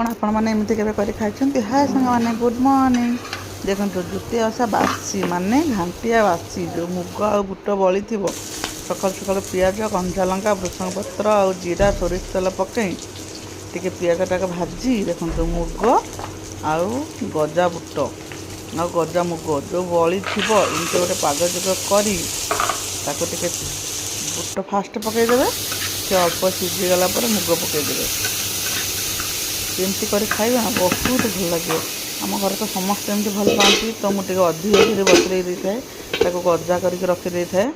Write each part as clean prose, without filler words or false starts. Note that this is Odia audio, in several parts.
କ'ଣ ଆପଣମାନେ ଏମିତି କେବେ କରି ଖାଇଛନ୍ତି? ହାଏ ସାଙ୍ଗମାନେ, ଗୁଡ଼୍ ମର୍ଣ୍ଣିଂ। ଦେଖନ୍ତୁ, ଜୁତିଆ ଓଷା ବାସି, ମାନେ ଘାଣ୍ଟିଆ ବାସି ଯେଉଁ ମୁଗ ଆଉ ବୁଟ ବଳିଥିବ, ସକାଳୁ ସକାଳୁ ପିଆଜ, କଞ୍ଚା ଲଙ୍କା, ଭୃଷଙ୍ଗ ପତ୍ର ଆଉ ଜିରା, ସୋରିଷ ତେଲ ପକାଇ ଟିକେ ପିଆଜଟାକୁ ଭାଜି, ଦେଖନ୍ତୁ, ମୁଗ ଆଉ ଗଜା ବୁଟ ଆଉ ଗଜା ମୁଗ ଯେଉଁ ବଳିଥିବ, ଏମିତି ଗୋଟେ ପାଗ ଯୋଗ କରି ତାକୁ ଟିକେ ବୁଟ ଫାଷ୍ଟ ପକାଇଦେବେ। ସେ ଅଳ୍ପ ସିଝିଗଲା ପରେ ମୁଗ ପକାଇଦେବେ। ଏମିତି କରି ଖାଇବେ ନା, ବହୁତ ଭଲ ଲାଗିବ। ଆମ ଘରେ ତ ସମସ୍ତେ ଏମିତି ଭଲ ପାଆନ୍ତି, ତ ମୁଁ ଟିକେ ଅଧିକ କରି ବତୁରେଇ ଦେଇଥାଏ, ତାକୁ ଗଜା କରିକି ରଖିଦେଇଥାଏ,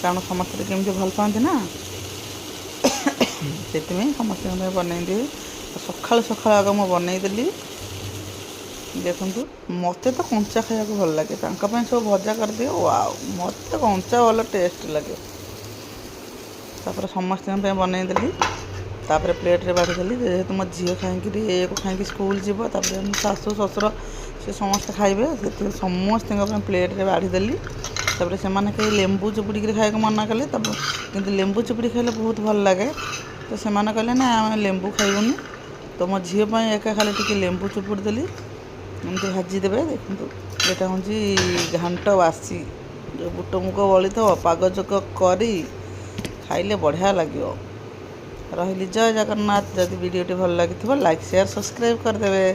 କାରଣ ସମସ୍ତେ ଟିକେ ଏମିତି ଭଲ ପାଆନ୍ତି ନା, ସେଥିପାଇଁ ସମସ୍ତଙ୍କ ପାଇଁ ବନେଇଦିଏ। ସକାଳୁ ସକାଳୁ ଆଗ ମୁଁ ବନେଇଦେଲି। ଦେଖନ୍ତୁ, ମୋତେ ତ କଞ୍ଚା ଖାଇବାକୁ ଭଲ ଲାଗେ। ତାଙ୍କ ପାଇଁ ସବୁ ଭଜା କରିଦିଏ। ଆଉ ମୋତେ କଞ୍ଚା ଭଲ ଟେଷ୍ଟ ଲାଗେ। ତାପରେ ସମସ୍ତଙ୍କ ପାଇଁ ବନେଇଦେଲି। ତାପରେ ପ୍ଲେଟ୍ରେ ବାଢ଼ିଦେଲି, ଯେହେତୁ ମୋ ଝିଅ ଖାଇକିରି, ଏଇଆକୁ ଖାଇକି ସ୍କୁଲ ଯିବ। ତାପରେ ମୋ ଶାଶୁ, ଶ୍ୱଶୁର, ସେ ସମସ୍ତେ ଖାଇବେ। ସେଥିପାଇଁ ସମସ୍ତଙ୍କ ପାଇଁ ପ୍ଲେଟ୍ରେ ବାଢ଼ିଦେଲି। ତାପରେ ସେମାନେ କେହି ଲେମ୍ବୁ ଚିପୁଡ଼ିକିରି ଖାଇବାକୁ ମନା କଲେ। ତାପରେ କିନ୍ତୁ ଲେମ୍ବୁ ଚିପୁଡ଼ି ଖାଇଲେ ବହୁତ ଭଲ ଲାଗେ। ତ ସେମାନେ କହିଲେ, ନା, ଆମେ ଲେମ୍ବୁ ଖାଇବୁନି। ତ ମୋ ଝିଅ ପାଇଁ ଏକା ଖାଲି ଟିକେ ଲେମ୍ବୁ ଚିପୁଡ଼ି ଦେଲି। ଏମିତି ଭାଜିଦେବେ। ଦେଖନ୍ତୁ, ଏଇଟା ହେଉଛି ଘାଣ୍ଟ ବାସି, ଯେଉଁ ବୁଟ ମୁଗ ବଳିଥିବ, ପାଗ ଯୋଗ କରି ଖାଇଲେ ବଢ଼ିଆ ଲାଗିବ। ରହିଲି, ଜୟ ଜଗନ୍ନାଥ। ଯଦି ଭିଡ଼ିଓଟି ଭଲ ଲାଗିଥିବ, ଲାଇକ୍, ସେୟାର, ସବସ୍କ୍ରାଇବ୍ କରିଦେବେ।